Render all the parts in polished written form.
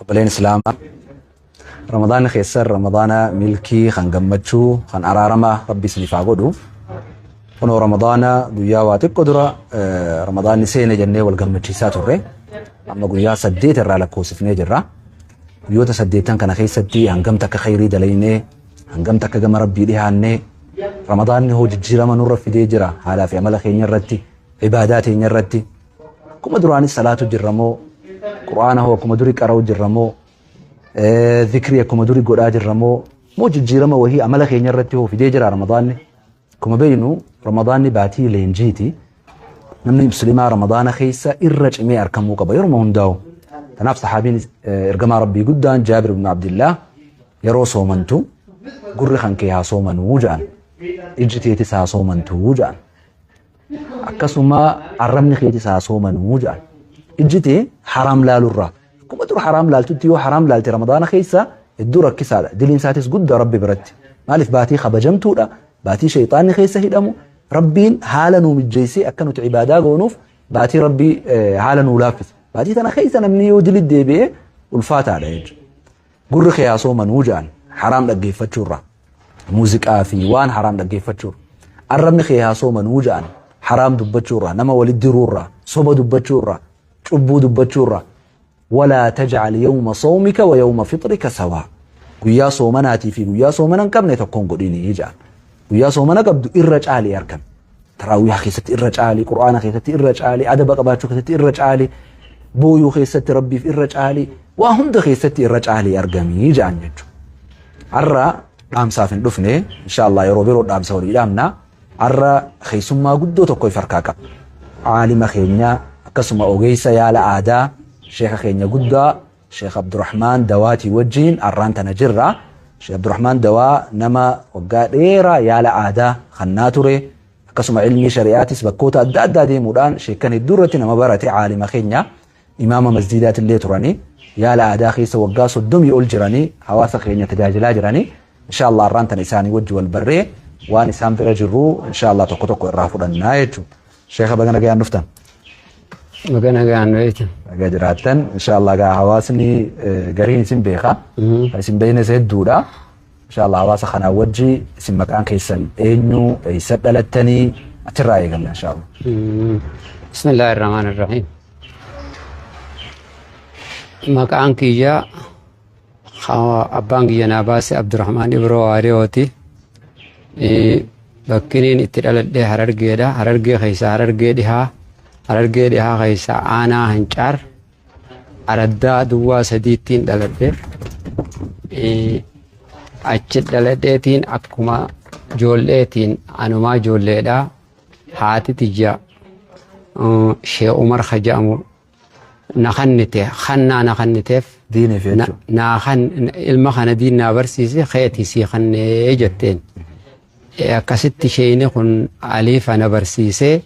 Obboleen Islaamaa, Ramadaanni keessan Ramadaana milkii kan gammachuu kan araaramaa Rabbi isiniif haa godhu. Kunoo Ramadaana guyyaa waa xiqqoo dura Ramadaanni seene jennee wal gammachiisaa turre. Amma guyyaa 8 irraa lakkoofsifnee jirra. Guyyoota 8 kana keessatti hangam takka khayrii dalaynee, hangam takka gama Rabbii dhihaannee, Ramadaanni hoo jijjiirama nurra fidee jira haalaa fi amala keenya irratti, ibaadaa teenya irratti. Akkuma duraanis salaatu jirra moo, Qur'aana hoo akkuma durii qara'u jirra moo, zikrii akkuma durii godhaa jirra moo, moo jijjiirama wahii amala keenya irratti hoo fidee jira Ramadaanni. Akkuma beeknu Ramadaanni baatii leenjiiti. Namni musliimaa Ramadaana keessa irra cimee argamuu qaba yeruma hundaa'u. Kanaaf sahaabiin ergamaa Rabbii guddaan Jaabir ibn Abdillah yeroo soomantu gurri kan kee haa soomanuu jedhan. Ijji teetis haa soomantuu jedhan. Akkasuma arrabni keetis haa soomanuu jedhan. Ijji tee haraam laalurraa. Akkuma dura haraam laaltutti yoo haraam laalte Ramadaana keessa hedduu rakkisaadha. Diliin isaatis guddaa Rabbi biratti. Maaliif baatii kabajamtuudha. Baatii shayxaanni keessa hidhamu. Rabbiin haala nuu mijjeessee akka nuti ibaadaa goonuuf baatii Rabbii haala nuu laaffise. Baatii tana keessa namni yoo dili deebi'ee ulfaataadha jechuudha. Gurri kee haa soomanuu jedhan haraam dhaggeeffachuurraa. Muuziqaa fi waan haraam dhaggeeffachuurra. Arrabni kee haa soomanuu jedhan haraam dubbachuurraa, nama walitti diruurraa, soba dubbachuurraa, cubbuu dubbachuurraa. Walaa tajcal yawma sawmika wa yawma fixrika sawaa. Guyyaa soomanaatii fi guyyaa soomana hin qabne tokko hin godhinii jedhan. Guyyaa soomana qabdu irra caalii argame. Taraawiiha keessatti irra caali, Qur'aana keessatti irra caali, adaba qabaachuu keessatti irra caali, booyuu keessatti Rabbiif irra caali, waa hunda keessatti irra caalii argamii jedhan jechuudha. Har'a dhaamsaaf hin dhufne, inshaallah yeroo biroo dhaamsa walii dhaamna. Har'a keessummaa guddoo tokko if harkaa qaba. Aalima keenya akkasuma ogeessa yaala aadaa sheeka keenya guddaa Sheekh Abdurrahmaan Dawaatii wajjiin arraan tana jirra. Sheekh Abdurrahmaan Dawaa nama waggaa dheeraa yaala aadaa kannaa ture. Akkasuma ilmii shari'aatis bakkoota adda addaa deemuudhaan sheekkan hedduu irratti nama barate aalima keenya. Imaama masjiidaatillee turanii. Yaala aadaa keessa waggaa 30 ol jiranii hawaasa keenya tajaajilaa jiranii. Inshallah arraan tana isaanii wajji wal barree waan isaan bira jirru inshallah tokko tokko irraa fudhannaa jechuudha. Sheekha baga nagayaan dhuftan. Baga nagaan beektan. Baga jiraattan. Inshallah gaa hawaasni gariin isin beeka. Kan isin beeknes hedduudha. Inshallah hawaasa kanaa wajji isin maqaan keessan eenyu, eessa dhalattanii achirraa eegalla inshallah. Bismillaahi Rahmaan Rahiim. Maqaan kiyya abbaan kiyya naa baase Abdurrahmaan Ibroo Waariyooti. Bakkiniin itti dhaladhee Harargeedha. Harargee keessaa Harargee dhihaa. Harargee dhihaa keessaa aanaa Hancaar. Araddaa duwwaa sadiittiin dhaladhe. Achi dhaladheetiin akkuma ijoolleetiin anumaa ijoolleedha. Haati tiyya Shee Umar ka jedhamu na kannite kannaa na kanniteef Diiniif jechuudha. naa kan ilma kana diin naa barsiise keeti sii kannee jetteen. Akkasitti sheeyni kun aliifa na barsiisee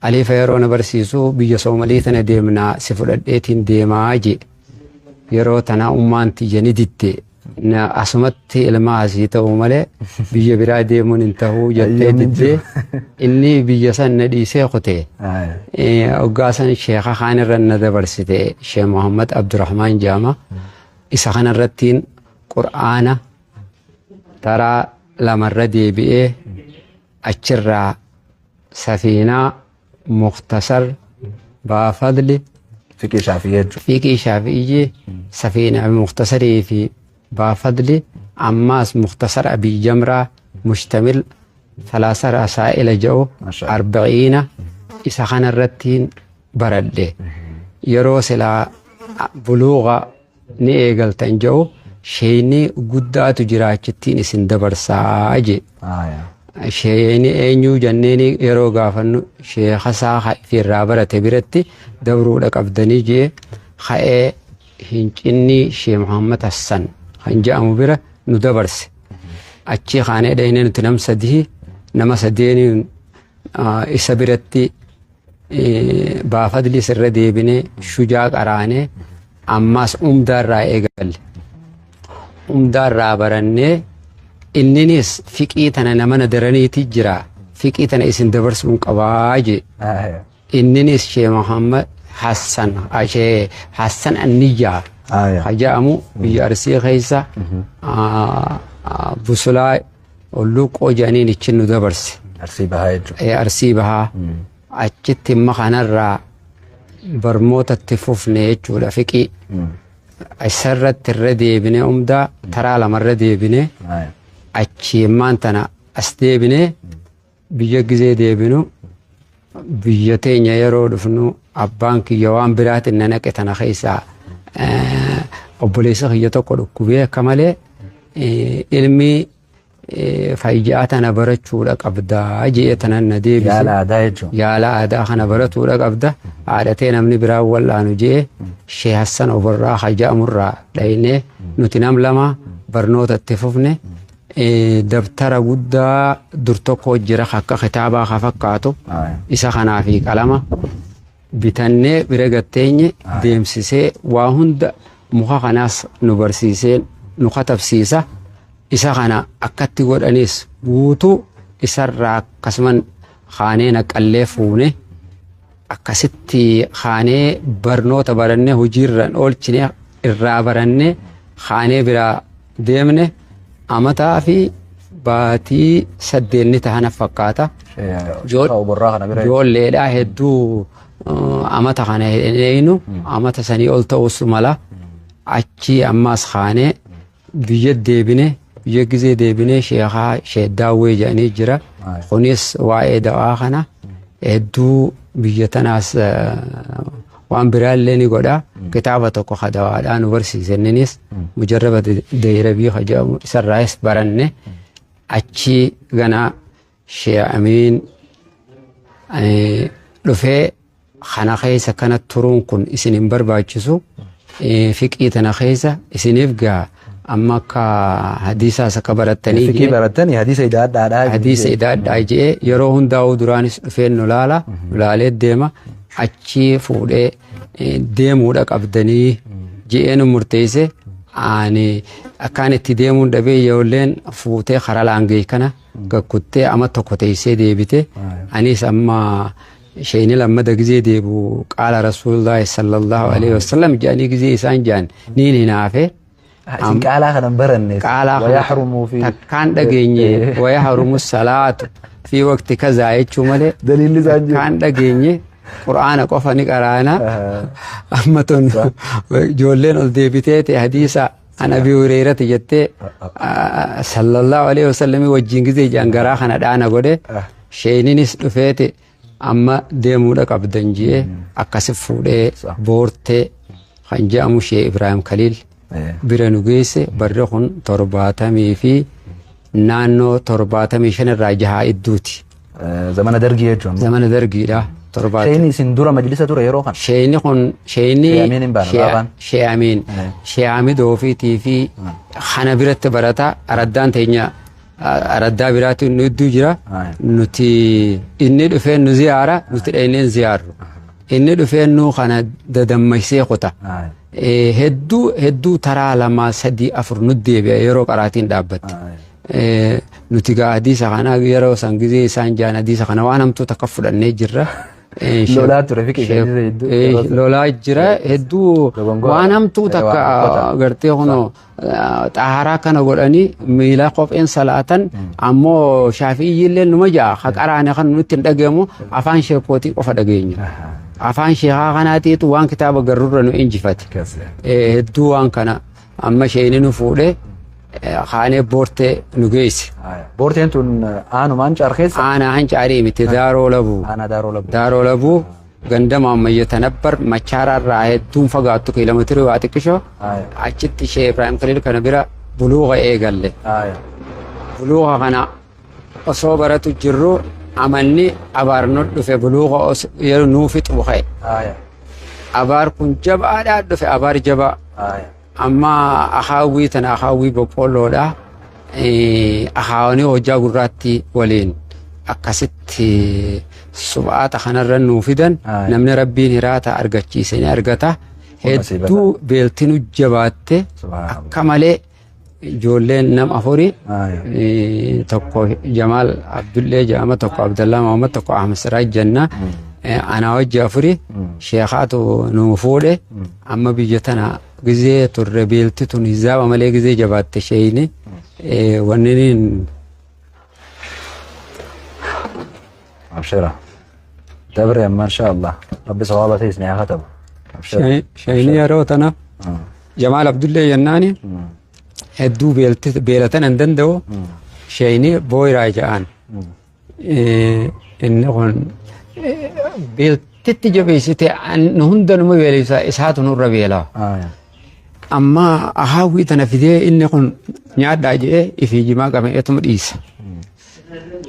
aliifa yeroo na barsiisu biyya Soomalii tana deemnaa si fudhadheetiin deemaa jee. Yeroo tana ummaan tiyya ni didde. Na asumatti ilma asii ta'uu malee biyya biraa deemuun hin ta'uu jettee Ayyoon hin diddee inni biyya san na dhiisee kute. Hoggaa san sheeka kaan irra na dabarsite Shee Muhammad Abdurrahmaan jedhama. Isa kanarrattiin Qur'aana taraa lamarra deebi'ee achirraa safiinaa Muktasar Baafadli Fiqii Shaafii jechuudha. Fiqii Shaafi'iyyi Safiinaa fi Muktasarii fi Baafadli ammaas Muktasar Abii Jamraa Mushtamil Salaasa Rasaa'ila jedhu Masha Arba'iina isa kanarrattiin baradhe. Yeroo silaa buluuqa ni eegaltan jedhu sheeyni guddaatu jira achittiin isin dabarsaa jee. Sheeyni eenyuu jenneeni yeroo gaafannu sheeka isaa irraa barate biratti dabruudha qabdanii jee ka'ee hincinnii Shee Muhammad Hassan kan jedhamu bira nu dabarse. Achii kaanee dhayinee nuti nam sadii nama sadeeniin isa biratti baafadlis irra deebinee shujaa qaraanee ammaas umdaa irraa eegalle. Umdaa irraa barannee inninis fiqii tana nama na daraniiti jira fiqii tana isin dabarsuun qabaa jee. Inninis Shee Muhammad Hassan Shee Hassan Anniyyaa Haja'amu biyya Arsii keessa Busulaa Olluuqqoo jedhaniin ichi nu dabarse. Arsii bahaa jechuudha. Arsii bahaa. Achitti imma kanarraa barmootatti fufne jechuudha fiqii. Isarratti irra deebine umdaa taraa lamarra deebine achi immaan tana as deebine biyya gizee deebinu biyya teenya yeroo dhufnu abbaan kiyya waan biraatiin na naqe tana keessaa obboleessa kiyya tokko dhukkubee akka malee ilmi fayyaa tana barachuudha qabdaa je'ee tanan na deebise. Yaala aadaa jechuun. Yaala aadaa kana baratuudha qabda. Haadhatee namni biraan wal'aanu je'ee Shee Hassan Oborraa Haja'amurraa dhaynee nuti nam lama barnoota itti fufne dabtara guddaa dur tokko jira akka kitaabaa ka fakkaatu isa kanaa fi qalama bitannee bira gatteenye deemsisee waa hunda muka kanaas nu barsiisee nu katabsiisa. Isa kana akkatti godhanis guutuu isarraa akkasuman kaanee naqqallee fuune akkasitti kaanee barnoota barannee hojiirra oolchine irraa barannee kaanee biraa deemne amataa fi baatii saddeenni tahana fakkaata. Ijoolleedhaa hedduu amata kana hin eeynu amata sanii ol ta'us mala achii ammaas kaanee Biyya deebine biyya gizee deebine sheekaa sheeddaawwee jedhanii jira. Kunis waa'ee da'aa kana hedduu biyya tanaas waan biraallee ni godha. Kitaaba tokko ka dawaadhaa nu barsiise inninis mujarraba dayrabii ka jedhamu isarraayis baranne achii gana Shee Amiin dhufee kana keessa kana turuun kun isin hin barbaachisu fiqii tana keessa isiniif gaha amma akka hadiisaas akka barattanii Fiqii barattanii hadiisa idaadhaadhaa. Hadiisa idaadhaa je'ee yeroo hundaa'uu duraanis dhufeen nu laala nu laalee deema achii fuudhee deemuudha qabdanii je'ee nu murteesse ani akkaan itti deemuun dhabee ijoolleen fuutee karaa laangee kana gakkuttee ama tokko teessee deebite anis amma sheeyni lammada gizee deebu qaala rasuulullaahi sallallahu alaihi wasallam jedhanii gizee isaan jedhan niin hinaafe. Isin qaalaa kana hin baranne. Qaalaa Wayaa harumuu fi takkaan dhageenye waya harumu salaatu fi waqti kazaa jechuu malee Daliilli isaan jiru. takkaan dhageenye qur'aana qofa ni qaraana amma tun ijoolleen ol deebitee ta'e hadiisa An Abi Hureyrati jettee sallallahu alaihi wasallam wajjin gizee jedhan garaa kana dhaana godhe sheeyninis dhufeeti amma deemuudha qabdan jee akkasi fuudhee boortee kan jedhamu shee Ibraahim Kaliil bira nu geesse barri kun 70 fi naannoo 75 irraa jahaa idduuti. Zamana dargii jechuun. Zamana dargiidha. Torbaata. Sheeyni isin dura majlisa ture yeroo kana. Sheeyni kun sheeyni Shee Amiin hin baane, baabaan. Shee Amiin. Shee Amidoo fiitii fi kana biratti barata araddaan teenya araddaa biraatti nu idduu jira. Nuti inni dhufee nu ziyaara nuti dhayneen ziyaarru. Inni dhufee nu kana dadammaysee kuta. Hedduu hedduu taraa lama sadii afur nu deebi'a yeroo qaraatiin dhaabbatte. Nuti gaa hadiisa kana yeroo san gizee isaan jaan hadiisa kana waan hamtuu takka fudhannee jirra. Lolaa ture fiqii gizee hedduu. Lolaa jira hedduu Dogongora. waan hamtuu takka Waan uffata. gartee kunoo xaharaa kana godhanii miila kopheen salaatan ammoo shaafi'iyyillee numa ja'a ka qaraane kan nutti hin dhagahamu afaan sheekootii qofa dhageenya. Afaan sheekaa kanaatiitu waan kitaaba garrurra nu injifate. Hedduu waan kana amma sheeyni nu fuudhee kaanee boortee nu geesse. Boorteen tun aanuma Hancaar keessa? Aanaa Hancaarii miti Daaroo Labuu. Aanaa Daaroo Labuu. Daaroo Labuu ganda Maammayya Tanabbar Machaaraa irraa hedduun fagaattu kiiloomeetirii waa xiqqishoo achitti ishee Ibraahim Kaliil kana bira buluuqa eegalle. Buluuqa kana osoo baratu jirru amanni abaar nu dhufe buluuqa yeroo nuu fixu ka'e. Abaar kun jabaadhaa dhufe abaar jabaa. Amma akaawwii tana akaawwii boqqoolloodha. Akaawanii hojjaa gurraatti waliin akkasitti suphaata kanarra nuu fidan namni rabbiin hiraata argachiise ni argata. Hedduu beelti nu jabaatte akka malee ijoolleen nam afuri tokko Jamaal Abdullee jedhama tokko Abdallaa Muhammad tokko Ahmad Siraaj jenna. Anaa wajji afuri sheekaatu nu fuudhe amma biyya tana gizee turre beelti tun hizaaba malee gizee jabaatte sheeyni wanniniin. Abshira. Dabre amma insha Allah. Rabbi sawaaba ta'e isin haa katabu. Abshira. Sheeyni yeroo tana Jamaal Abdullee jennaani hedduu beelatan hin danda'u sheeyni booyiraa ja'aan. Inni kun beeltitti jabeessite nu hunda numa beelisa isaatu nurra beelaa. Amma haawwii tana fidee inni kun nyaadhaa jedhee ifii jimaa qabeetuma dhiisa.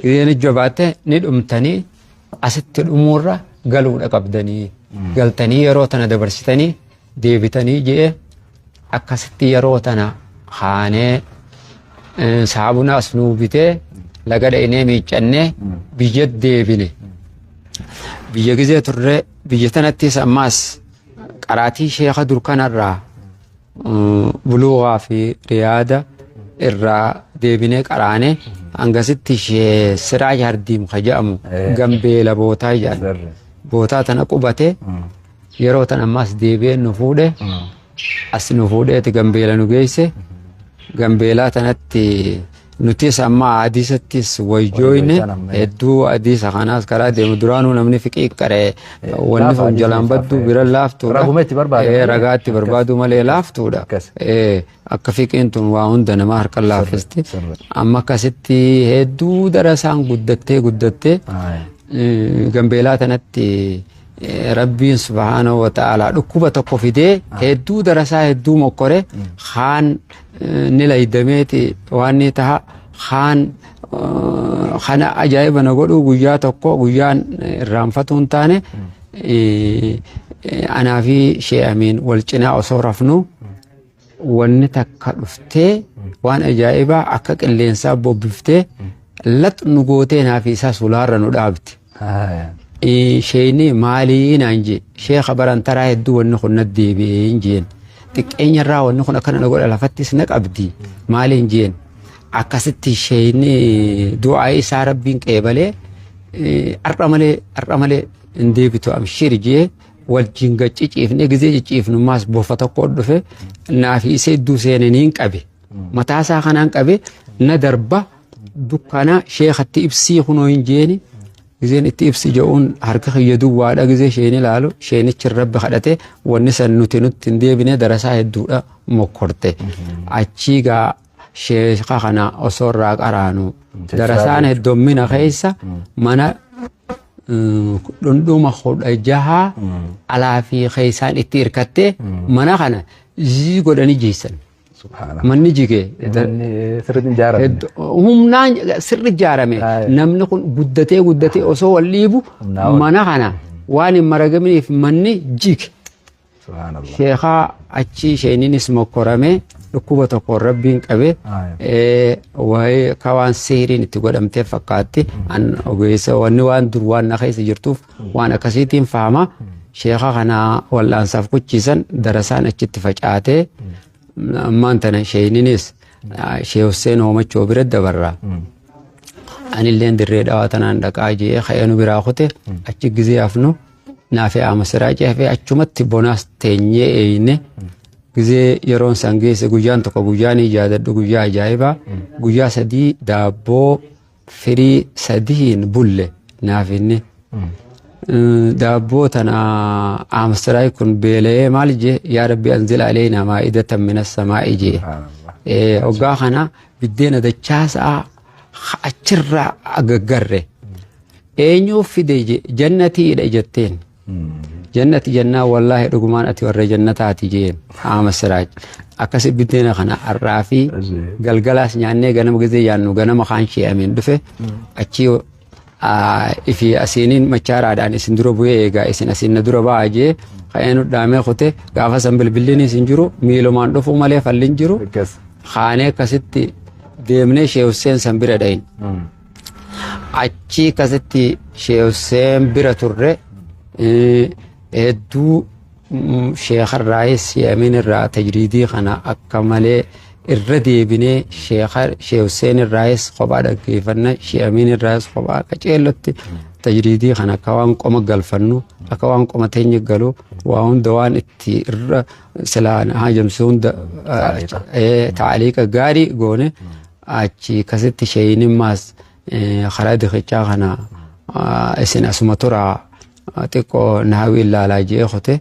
Gizeen jabaatte ni dhumtanii asitti dhumuurra galuudha qabdanii galtanii yeroo tana dabarsitanii deebitanii jedhee akkasitti yeroo tana haanee saabunaas nuu bitee laga dhaqnee miiccannee biyya deebine. Biyya gizee turre biyya tanattis ammaas qaraatii sheeka dur kanarraa buluugaa fi riyaada irraa deebinee qaraanee hangasitti Siraaj Hardiim ka jedhamu Gambeela bootaa jedhan. Bootaa tana qubate yeroo tan ammaas deebi'ee nu fuudhe as nu fuudheeti Gambeela nu geesse. Gambeelaa tanatti nutis amma hadiisattis wayjooyne hedduu hadiisa kanaas karaa deemu duraanuu namni fiqii qaree wanni kun jalaan baddu bira laaftuudha. Raguma itti barbaadu. Ragaa itti barbaadu malee laaftuudha. Akka fiqiin tun waa hunda nama harka laaffisti. Amma akkasitti hedduu darasaan guddattee guddattee Gambeelaa tanatti Rabbiin subhaanahu wa ta'aalaa dhukkuba tokko fidee hedduu darasaa hedduu mokkore kaan ni laydameeti waan ni taha kaan kana ajaa'iba na godhu guyyaa tokko guyyaan irraanfatuu hin taane anaa fi Shee Amiin wal cinaa osoo rafnu wanni takka dhuftee waan ajaa'ibaa akka qilleensaa bobbiftee lax nu gootee naa fi isaa sulaarra nu dhaabdi. Sheeyni maalii naan jee sheekha baran taraa hedduu wanni kun na deebi'ee hin jeen. Xiqqeenya irraa wanni kun akkana na godha lafattis na qabdi maali hin jeen. Akkasitti sheeyni du'aa isaa rabbiin qeebalee har'a malee har'a malee hin deebitu amshir jee wajjin gad ciciifne gizee ciciifnummaas bofa tokko dhufe naa fi isa hedduu seenaniin qabe. Mataa isaa kanaan qabe na darba dukkana sheekatti ibsii kunoo hin jeeni gizeen itti ibsi jedhuun harka kiyya duwwaadha gizee sheen ilaalu sheenichi rabbi kadhate wanni san nuti nutti hin deebine darasaa hedduudha mokkorte achii gaa sheeka kana osoo irraa qaraanu darasaan heddummina keessa mana dhundhuma 16 alaa fi keessaan itti hirkattee mana kana zii godhanii jiisan. Subhaanallah. Manni jige. Manni sirriitti hin ijaaramne. Humnaan sirri ijaarame. Namni kun guddatee guddatee osoo wal dhiibu Humnaa ol. mana kana waan hin maragaminiif manni jige. Subhaanallah. Sheekaa achii sheeninis mokkorame dhukkuba tokkoon rabbiin qabe waa'ee ka waan sihiriin itti godhamtee fakkaatti an ogeessa wanni waan dur waan na keessa jirtuuf waan akkasiitiin fahama. Sheeka kana wal'aansaaf kuchiisan darasaan achitti facaatee ammaan tana sheeyninis Shee Husseen Hoomachoo bira dabarra. Anilleen dirree dhawaa tanaan dhaqaa jee ka'ee nu biraa kute achi gizee hafnu naafi ama siraa ceefee achumatti bonaas teenyee eeyne gizee yeroon san geesse guyyaan tokko guyyaan yaadadhu guyyaa ajaa'ibaa guyyaa 3 daabboo firii sadiin bulle naaf inni. Daabboo tana Amstiraay kun beela'ee maal jee yaa rabbi anzil aleynaa maa'idatan minas samaa'i jee. Hoggaa kana biddeena dachaa sa'a achirraa agaggarre. Eenyuuf fide jee jannatiidha jetteen. Jannati jennaan wallaahi dhugumaan ati warra jannataati jeen Ahmad Siraaj. Akkasi biddeena kana har'aa fi galgalaas nyaannee ganama gizee yaannu ganama kaan shee'ameen dhufe achii ifi asiiniin machaaraadhaan isin dura bu'ee eegaa isin asiin na dura ba'aa jee ka'ee nu dhaamee kute gaafa san bilbilliin isin jiru miilumaan dhufuu malee falli hin jiru. Kaanee akkasitti deemnee Shee Husseen san bira dhayin. Achii akkasitti Shee Husseen bira turre hedduu sheekarraayis Shee irraa tajriidii kana akka malee irra deebinee Shee Husseen irraayis kophaa dhaggeeffanna Shee Amiin irraayis kophaa qaceellotti Tajriidii kana akka waan qoma galfannu, akka waan qoma teenya galu, waa hunda waan itti irra silaan haajamsu hunda taaliiqa gaarii goone. Achi kasitti sheeyinimmaas karaa dikichaa kana isin asuma turaa, xiqqoo naawii ilaalaa jee kute.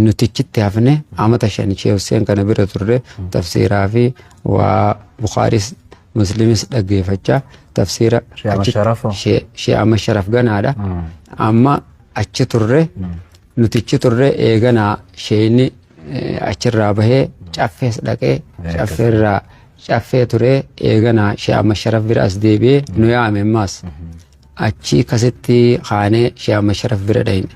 Nutichitti hafne. Amata 5 Shee Hussein kana bira turre. Tafsiiraa fi waa Bukaaris Muslimis dhaggeeffachaa tafsiira. Shee Ahmad Sharaf hoo? Shee Ahmad Sharaf ganaadha. Amma achi turre, nutichi turre. Eeganaa sheeyni achirraa bahee Caffees dhaqee, Caffeerraa Caffee ture. Eeganaa Shee Ahmad Sharaf bira as deebi'ee nu yaame. Ammaas achi kasitti kaanee Shee Ahmad Sharaf bira dhayne.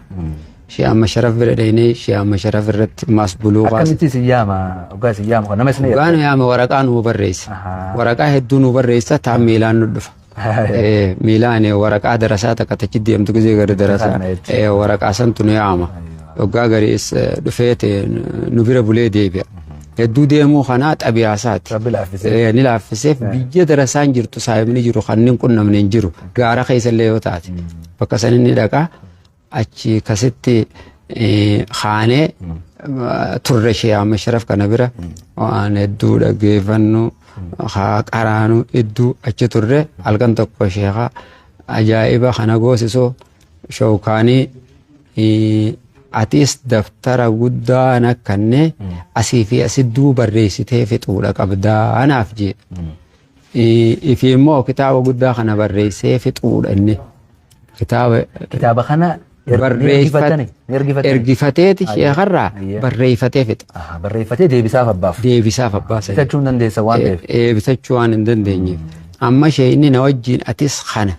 Shee Ahmad Sharaf bira dhayne. Shee Ahmad Sharaf irratti ammaas buluuqaas. Akkamitti isin yaama? Hoggaa isin yaamu kan nama isin Dhugaa nu yaame, waraqaa nu barreessa. Waraqaa hedduu nu barreessa, taan miilaan nu dhufa. Miilaan waraqaa darasaa takka tachi deemtu gisee gari darasaa Kana jechuudha. Waraqaa santu nu yaama. Waggaa gariis dhufee ta'e nu bira bulee deebi'a. Hedduu deemuu kanaa xabiyaasaati. Rabbi laaffisee. Ni laaffiseef. Biyya darasaan jirtu saayibni jiru kanneen qunnamne hin jiru. Gaara keessa illee yoo taate. Bakka san inni dhaqaa achi kasitti kaanee turre. Shee Ahmad Sharaf kana bira waan hedduu dhaggeeffannu, haa qaraanu hedduu achi turre. Halkan tokko sheeka ajaa'iba kana goosisoo shookaanii, atis daftara guddaa nakkanne asii fi asidduu barreessitee fixuudha qabdaa anaaf jee. Ifi immoo kitaaba guddaa kana barreessee fixuudha inni. Kitaaba Kitaaba kana ergifateeti sheekarraa barreeffatee fixa. Barreeffatee deebisaaf abbaaf. Deebisaaf abbaa sanii. Bitachuu hin dandeessa waan ta'eef. Bitachuu waan hin dandeenyeef. Amma ishee inni na wajjin atis kana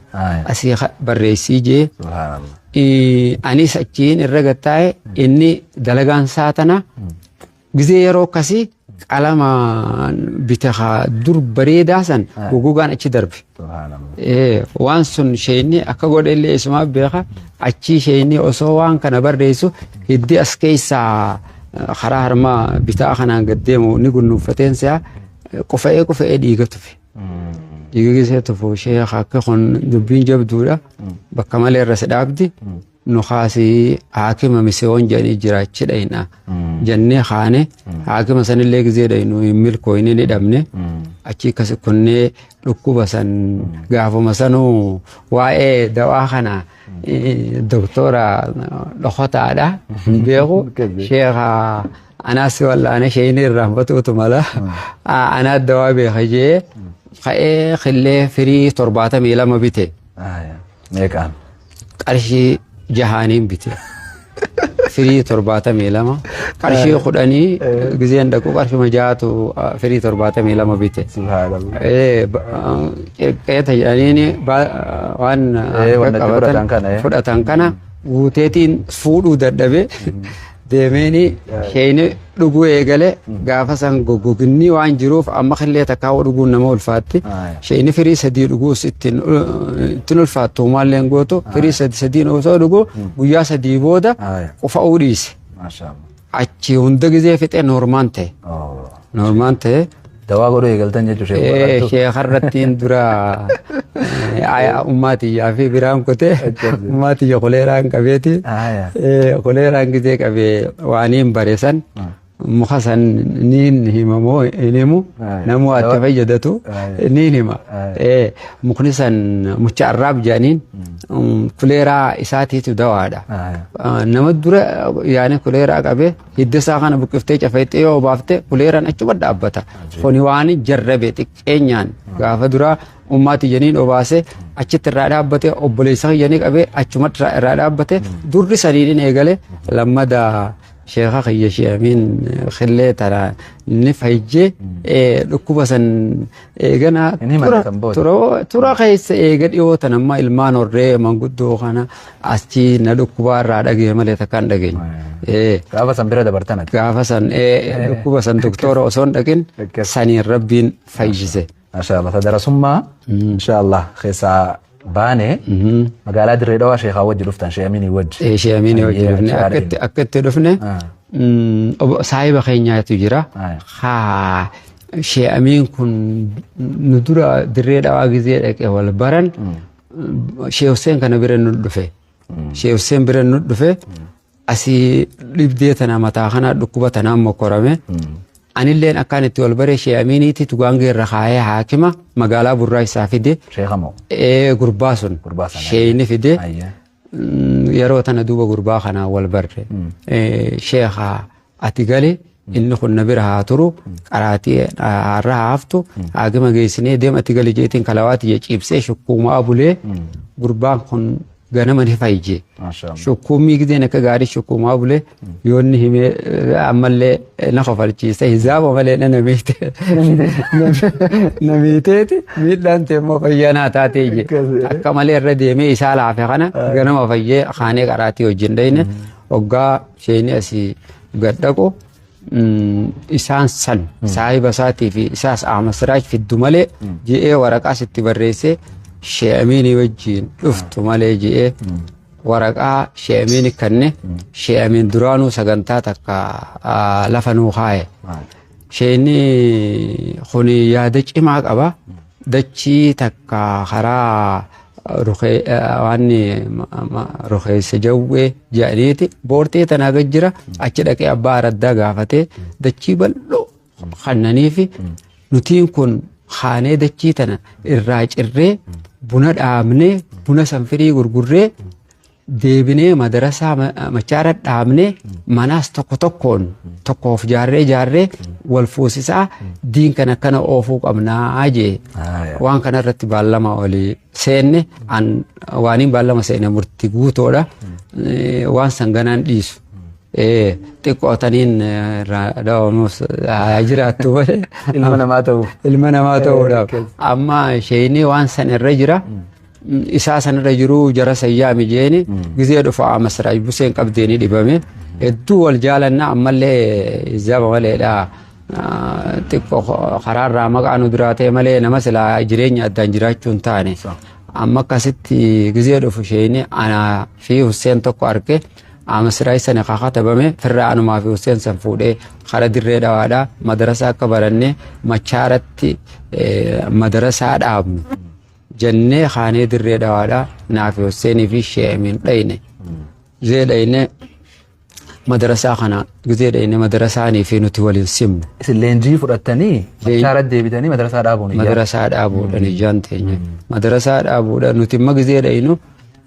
asii barreessii jee. Anis achiin irra gattaa'e. Inni dalagaan isaa tana gizee yeroo akkasii qalama bite haa dur bareedaa san gogogaan achi darbe. Waan sun isheenni akka godhe illee isumaaf beeka. Achii isheenni osoo waan kana barreessu hiddi as keessaa karaa harmaa bitaa kanaan gad deemu ni gunnuunfateen si'a qufa'ee qufa'ee dhiiga tufe. Dhiiga gisee tufu sheekha akka kun dubbiin jabduudha. Bakka malee irra si dhaabdi. Nu kaasii haakima misiyoon jedhanii jiraachi dhayna jennee kaane. Haakima sanillee gizee dhaynu hin milkooyne, ni dhabne. Achii kasi kunnee dhukkuba san gaafuma sanuu waa'ee dawaa kana doktora dhokotaadha hin beeku. Sheekha anaas wallaane sheeyni irraanfatuutu mala, anaa dawaa beeka jee ka'ee killee firii 72 bite. Meeqaan? Qarshii jahaaniin bite. Firii 72 qarshii 10 gizeen dhaqu qarshuma jahatu firii 72 bite. Subhaanallah. Qeeta jedhaniini waan wanna itti fudhatan kana, fudhatan kana guuteetiin fuudhuu dadhabe. Deemeeni sheeyni dhuguu eegale. Gaafa san goggoginni waan jiruuf amma killee takkaa dhuguun nama ulfaatti. Sheeyni firii sadii dhuguus ittiin ittiin ulfaattu maalleen gootu. Firii sadi sadiin osoo dhuguu guyyaa 3 booda qufa'uu dhiise. Maashaallah. Achi hunda gizee fixee normal ta'e. Normal ta'e. Dawaa godhuu eegaltan jechuudha sheekh. Sheekarrattiin dura ummaatiyyaa fi biraan kutee ummaatiyya koleeraan qabeeti. Koleeraan gizee qabee waaniin bare san muka san niin himamoo hin himu, namuu itti fayyadatu niin hima. Mukni san mucha arraab jedhaniin kuleeraa isaatiitu dawaadha. Nama dura yaani kuleeraa qabee hidda isaa kana buqqiftee cafeexxee yoo baafte kuleeraan achuma dhaabbata. Kuni waan jarrabe xiqqeenyaan gaafa duraa ummaati jeniin obaase achitti irraa dhaabbate, obboleessa kiyyanii qabee achuma irraa dhaabbate. Durri saniin eegale. Lammada sheeka kiyya sheemiin killee tana ni fayyee dhukkuba san eegana Hin himanne san booda. Tura keessa eega dhiyoo tan amma ilmaan horree manguddoo kana achi na dhukkubaa irraa dhagee malee takka hin dhageenye. Gaafa san bira dabartan ati. Gaafa san dhukkuba san doktora osoo hin dhaqin saniin Rabbiin fayyise. Maashaallah. Sadarasummaa inshaallah keessaa baane magaalaa Dirree Dhawaa sheekaa wajji dhuftan, Shee Aminii wajji. Shee Aminii wajji dhufne. Akka itti dhufne saahiba keenyaatu jira. Haa Shee Amiin kun nu dura Dirree Dhawaa gizee dhaqee wal baran. Shee Hussein kana bira nu dhufe. Shee Hussein bira nu dhufe asii dhibdee tana mataa kana dhukkuba tanaan mokkorame. Anilleen akkaan itti wal bare Shee Amiiniitti tugaangee irra kaayee haakima magaalaa Burraa isaa fide. Sheekha moo? Ee gurbaa sun. Gurbaa sana. Sheeyni fide. Ayyee. Yeroo tana duuba gurbaa kanaan wal barre. Sheekha ati gali inni kun na bira haa turu qaraatii har'a haa haftu haakima geessinee deem ati gali jeetiin kalawaati jee ciibsee shukkuumaa bulee gurbaan kun ganama ni fayye. Maashaa Allah. Shukkuummii gizeen akka gaarii shukkuumaa bulee yoonni himee ammallee na kofalchiise hizaaba malee na miite. Na miiteeti miidhaan ta'e immoo fayyaa naa taatee je. Akka malee irra deemee isaa laafe kana ganama fayyee kaanee qaraatii wajjin dhayne hoggaa isheen asii gad dhaqu isaan san saahiba isaatii fi isaas Ahmad Siraaj fiddu malee je'ee waraqaas itti barreessee Shee Amiinii wajjin dhuftu malee je'ee waraqaa Shee Amiini kanne Shee Amiin duraanuu sagantaa takka lafa nuu kaaye. Sheenni kun yaada cimaa qaba. Dachii takka karaa waan rukeessa jawwee jedhaniiti boortee tanaa gad jira achi dhaqee abbaa araddaa gaafatee dachii bal'oo kannaniifi nutiin kun kaanee dachii tana irraa cirree buna dhaabnee buna san firii gurgurree deebinee madarasaa machaara dhaabnee manaas tokko tokkoon tokkoof jaarree jaarree wal fuusisaa diin kan akkana oofuu qabnaa jee waan kana irratti baallama olii seenne an waaniin baallama seene murtii guutoodha waan san ganaan dhiisu. Xiqqootaniin irraa dhawamuus haa jiraattu malee. Ilma namaa ta'uuf. Ilma namaa ta'uudhaaf. Amma isheenii waan san irra jira. Isaa san irra jiru jara sayyaami jeeni gizee dhufa Masiraaj Buseen qabdeeni dhibame. Hedduu wal jaalanna ammallee zaba maleedha. Xiqqoo karaarraa maqaa nu duraa ta'e malee nama silaa jireenya addaan jiraachuu hin taane. Amma akkasitti gizee dhufu isheenii anaa fi Husseen tokko arge. Amasiraay sana ka katabame firra anumaa fi Hussein san fuudhee kara dirree dhawaadhaa madarasaa akka barannee machaaratti madarasaa dhaabnu jennee kaanee dirree dhawaadhaa naa fi Husseinii fi Sheemin dhayne. Gizee dhayne madarasaa kana gizee dhayne madarasaanii fi nuti waliin simnu. Isin leenjii fudhattanii machaaratti deebitanii madarasaa dhaabuun ijaa. Madarasaa dhaabuudhaan ijaan teenya. Madarasaa dhaabuudhaan nuti imma gizee dhaynu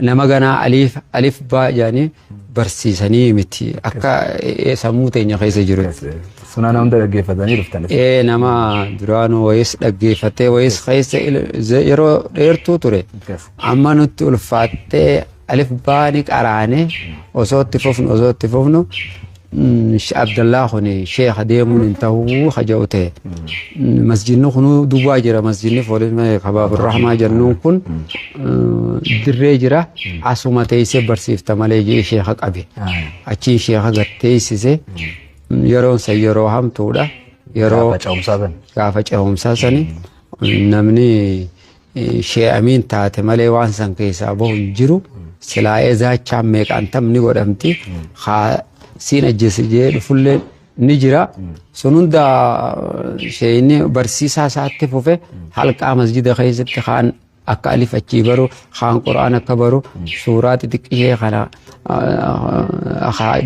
nama ganaa aliif alif baa jedhanii barsiisanii miti akka sammuu teenya keessa jiru. Sunana hunda dhaggeeffatanii dhuftan. Ee nama duraanuu wayis dhaggeeffatee wayis keessa yeroo dheertuu ture. Amma nutti ulfaattee alif baa ni qaraane osoo itti fufnu osoo itti fufnu Abdallaa kun sheekha deemuun hin ta'uu haja'u ta'e. Masjidni kunuu duwwaa jira masjidni foolisma kabaabur rahmaa jennuun kun dirree jira asuma teessee barsiifta malee jee sheekha qabe. Achiin sheekha gad teessise yeroon san yeroo hamtuudha. Yeroo Gaafa ce'umsaa san. Gaafa ce'umsaa sani namni Shee Amiin taate malee waan san keessaa bahu hin jiru. Silaa'ee zaachaan meeqaan tamni godhamti. Haa siin ajjeese jee dhufullee ni jira. Sun hunda sheeyni barsiisaa isaatti fufe halqaa masjida keessatti kaan akka alif achii baru kaan qura'aan akka baru suuraa xixiqqishee kana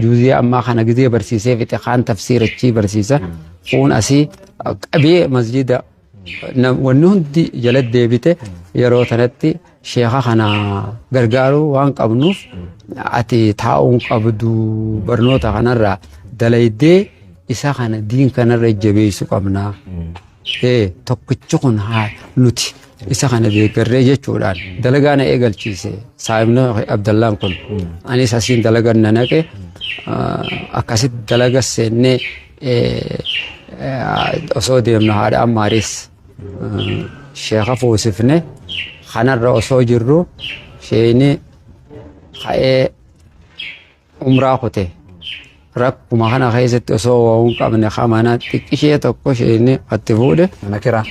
juuzii ammaa kana gizee barsiisee fixe kaan tafsiira achii barsiisa. Kuun asii qabee masjida Wanni hundi jala deebite yeroo tanatti sheekha kana gargaaruu waan qabnuuf ati taa'uun qabdu barnoota kanarraa dalaydee isa kana diin kanarra jabeessu qabna. Tokkichi kun haa nuti isa kana deeggarree jechuudhaan dalagaa na eegalchiise saahibni Abdallaan kun. Anis asiin dalagan na naqe akkasitti dalaga seennee osoo deemnu haadha ammaaris sheeka fuusifne kanarra osoo jirru sheeyni ka'ee umraa kute rakkuma kana keessatti osoo waa hin qabne mana xiqqishee tokko sheeyni itti fuudhe. Mana kiraa.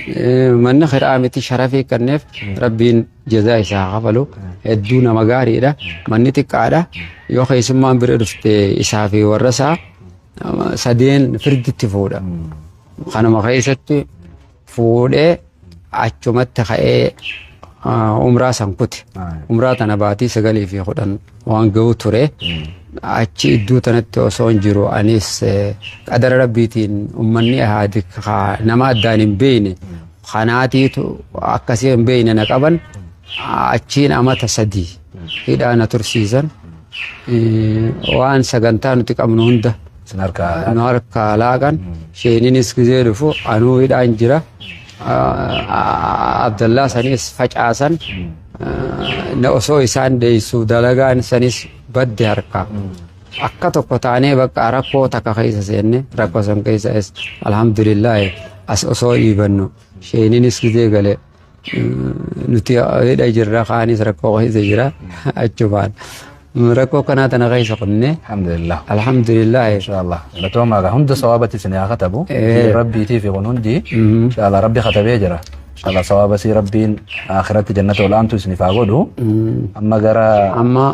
Manni kiraa miti sharafii kenneef rabbiin jazaa isaa kafalu hedduu nama gaariidha. Manni xiqqaadha yoo keessummaan bira dhufte isaa fi warra isaa sadeen firditti fuudha. Kanuma keessatti fuudhee achumatti ka'ee Umraa san kute. Umraa tana baatii 9 fi 10 waan ga'u ture. Achi iddoo tanatti osoo hin jiru anis qadara rabbiitiin ummanni ahaadik nama addaan hin beekne kanaatiitu akkasii hin beekne na qaban achiin amata 3 hidhaa na tursiisan. Waan sagantaa nuti qabnu hunda nu harkaa laaqan sheeninis gizee dhufu anuu hidhaan jira. Abdallaa sanis facaasan na osoo isaan deessu dalagaan sanis badde harkaa. Akka tokko taanee bakka rakkoo takka keessa seenne rakkoo san keessa alhamdulillah as osoo dhiibannu sheeninis gizee gale nuti hidha jirra kaanis rakkoo keessa jira achumaan. Rakkoo kanaa tana keessa kunne. Alhamdulillah. Alhamdulillah. Inshallah. Galatoomaa gaa hunda sawaabatti isin haa katabu. Rabbiitii fi kun hundi inshallah rabbi katabee jira. Inshallah sawaaba sii rabbiin akhiratti jannata olaantu isiniif haa godhu. Amma gara Amma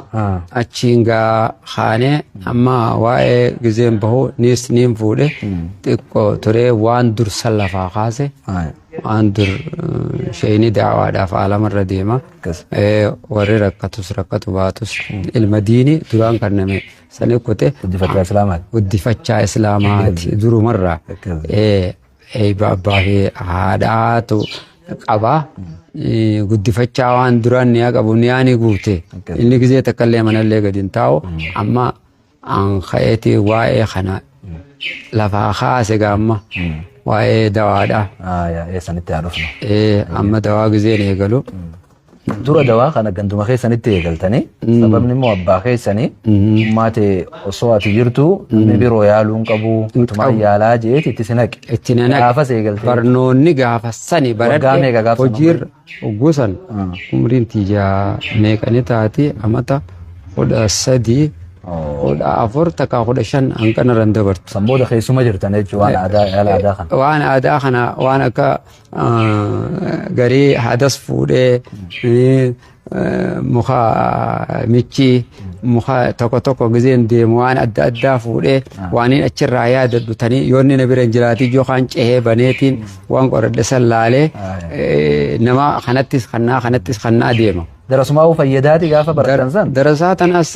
achiin gaa kaanee amma waa'ee gizeen bahu niis niin fuudhe xiqqoo turee waan dursa lafaa kaase waan dur sheeyni da'awaadhaaf aalamarra deema. Warri rakkatus rakkatu baatus ilma diini duraan kanname sani kute. Guddifachaa Islaamaati. Guddifachaa Islaamaati durumarraa. Eebba abbaa fi haadhaatu qaba. Guddifachaa waan duraan niyaa qabu niyaa ni guute. Inni gizee takkallee manallee gadi hin taa'u. Amma an ka'eeti waa'ee kana lafaa kaase gaamma waa'ee dawaadha. Eessanitti haa dhufnu. Amma dawaa gizeen eegalu. Dura dawaa kana ganduma keessanitti eegaltanii sababni immoo abbaa keessanii ummaa ta'e osoo ati jirtu namni biroo yaaluu hin qabu atumaan yaalaa jeeti itti si naqe. Itti na naqe. Gaafas eegaltee. Barnoonni gaafa sani Waggaa baradhe meeqa gaafa san hojiirra hogguu san umriin tiyya meeqani taati amata 13 14 takka 15 hanqana irra hin dabartu. San booda keessuma jirtan jechuun waan aadaa yaala aadaa kana. Waan aadaa kana waan akka garii hadas fuudhee muka michii muka tokko tokko gizeen deemu waan adda addaa fuudhee waan inni achirraa yaadadhu tanii yoo inni na bira hin jiraatin yookaan cehee baneetiin waan qoradhe san laalee nama kanattis kannaa kanattis kannaa deema. Darasumaa fayyadaati gaafa baratan san. Darasaa tanaas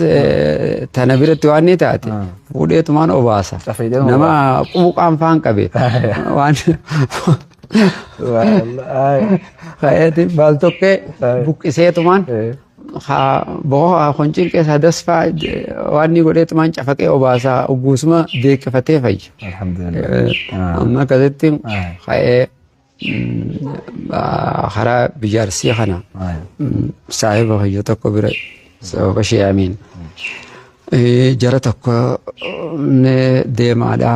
tana biratti waan ni taate fuudheetumaan obaasa. Cafeedhaan Nama quuqaan faan qabe. Waan ka'eeti baal tokkee buqqiseetumaan boqoo qonciin keessa dasfaa waan ni godheetumaan cafaqee obaasaa guusuma deeqqifatee fayya. Alhamdulillah. Amma akkasitti ka'ee karaa biyya Arsii kana saahiba kiyya tokko bira sababa shee amiin jara tokko deemaadha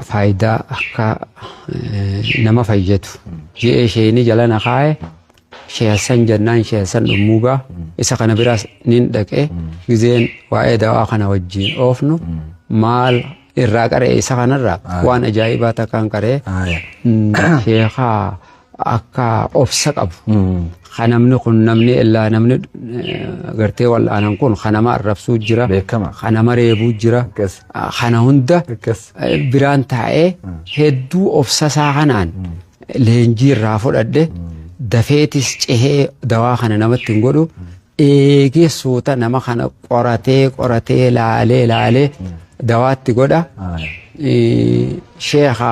faayidaa akka nama fayyadu je'ee sheeni jala na kaa'e Shee Hassan jennaan Shee Hassan Dhummuugaa isa kana biraas nin dhaqee gizeen waa'ee dawaa kana wajjin oofnu maal irraa qara'e isa kanarraa waan ajaa'ibaa takkaan qara'e sheekaa akka obsa qabu kan namni kun namni illaa namni gartee wal'aanan kun kan nama arrabsuu jira Beekama. kan nama reebuu jira Akkas. kana hunda Akkas. biraan taa'ee hedduu obsa isaa kanaan leenjii irraa fudhadhe dafeetis cehee dawaa kana namatti hin godhu eegee suuta nama kana qoratee qoratee laalee laalee dawaatti godha. Sheekha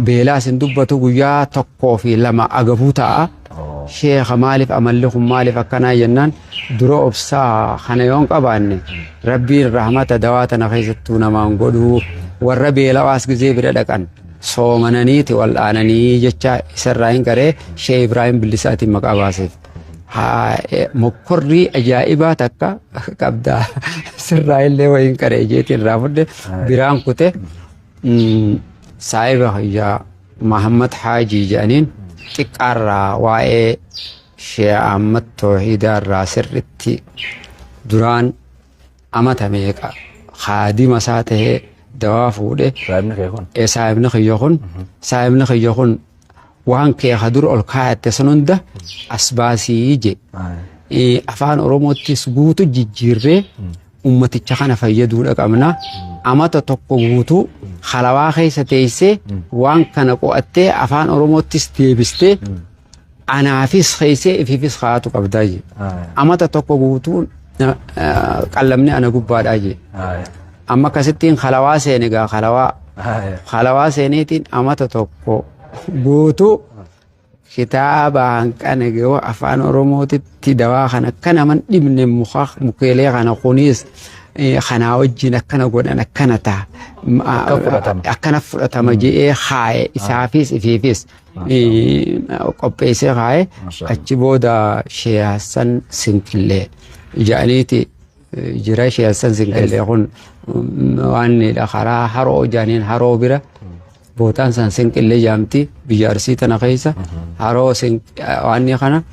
beelaas hin dubbatu guyyaa tokkoo fi lama agabuu ta'a. Sheekha maaliif amalli kun maaliif akkanaa jennaan dura obsaa kana yoon qabaanne rabbiin rahmata dawaa tana keessattuu namaan godhuu warra beelawaas gizee bira dhaqan. Soomananiiti wal'aananii jecha isarraa hin qaree Shee Ibraahim Billisaatiin maqaa baaseef. Mokkorrii ajaa'ibaa takka qabda sirraa illee wayiin qaree jeetiin irraa fudhe biraan kute saahiba kiyya Mahammad Haajii jedhaniin xiqqaarraa waa'ee Shee Ahmad Toohidaa irraa sirritti duraan amata meeqa kaadima isaa tahee dawaa fuudhe. Saahibni kee kun. Saahibni kiyya kun saahibni kiyya kun waan kee ka dur ol kaayatte san hunda as baasii je. Afaan Oromoottis guutu jijjiirree ummaticha kana fayyaduudha qabna. Amata tokko guutuu halawaa keessa teessee waan kana qo'attee afaan Oromoottis deebistee. Anaafis keessee ifiifis kaa'atu qabdaa jee. Amata tokko guutuu qallamni ana gubbaadhaa jee. Amma akkasittiin kalawaa seene gaa kalawaa. Kalawaa seeneetiin amata tokko guutuu kitaaba hanqana gahoo afaan Oromootitti dawaa kana akka naman dhibne muka mukeelee kana kunis kanaa wajjin akkana godhan akkana ta'a. Akka fudhatama. Akkana fudhatama je'ee kaaye isaafis ifiifis qopheessee kaaye achi booda Shee Hassan Sinqillee jedhaniiti jira. Shee Hassan Sinqillee kun waan karaa haroo jedhaniin haroo bira bootaan san Sinqillee jedhamti biyya Arsii tana keessa haroo waan kana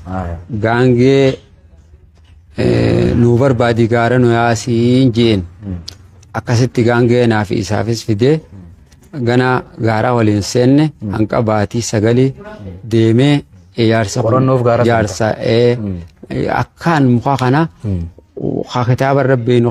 gaangee nuu barbaadi gaara nu yaasiin jeen akkasitti gaangee naaf isaafis fidee gana gaaraa waliin seenne hanqa baatii sagalii deemee ijaarsa Qorannoof gaara ijaarsa akkaan muka kana kitaaba rabbii nu